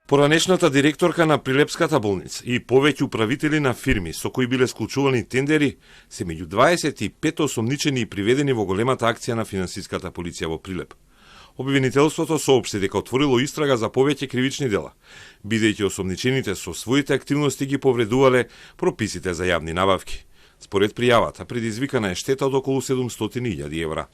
Поранешната директорка на Прилепската болница и повеќе управители на фирми со кои биле склучувани тендери се меѓу 25 осомничени и приведени во големата акција на финансиската полиција во Прилеп. Обвинителството соопшти дека отворило истрага за повеќе кривични дела, бидејќи осомничените со своите активности ги повредувале прописите за јавни набавки. Според пријавата, предизвикана е штета од околу 700.000 евра.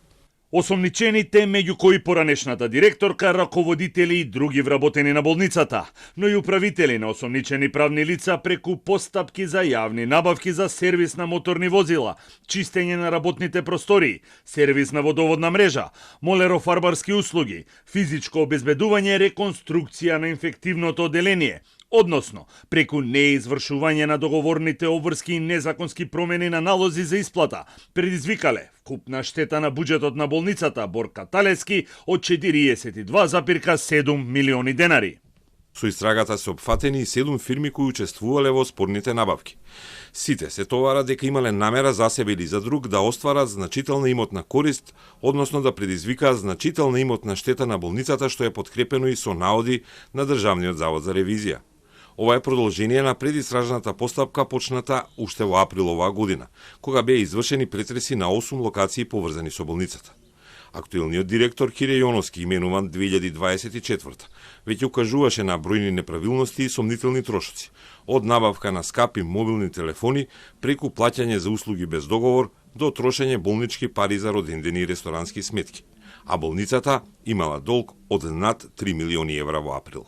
Осомничените, меѓу кои поранешната директорка, раководители и други вработени на болницата, но и управители на осомничени правни лица преку постапки за јавни набавки за сервис на моторни возила, чистење на работните простории, сервис на водоводна мрежа, молерофарбарски услуги, физичко обезбедување, реконструкција на инфективното оделение, односно преку неизвршување на договорните обврски и незаконски промени на налози за исплата, предизвикале вкупна штета на буџетот на болницата Борка Талески од 42,7 милиони денари. Со истрагата се опфатени и 7 фирми кои учествувале во спорните набавки. Сите се товарат дека имале намера за себе или за друг да остварат значителна имотна корист, односно да предизвикаат значителна имотна штета на болницата, што е подкрепено и со наоди на Државниот завод за ревизија. Ова е продолжение на предистражната постапка почната уште во април оваа година, кога беа извршени претреси на 8 локации поврзани со болницата. Актуелниот директор Кире Јоновски, именуван 2024, веќе укажуваше на бројни неправилности и сомнителни трошоци, од набавка на скапи мобилни телефони, преку плаќање за услуги без договор, до трошење болнички пари за родендени и ресторански сметки, а болницата имала долг од над 3 милиони евра во април.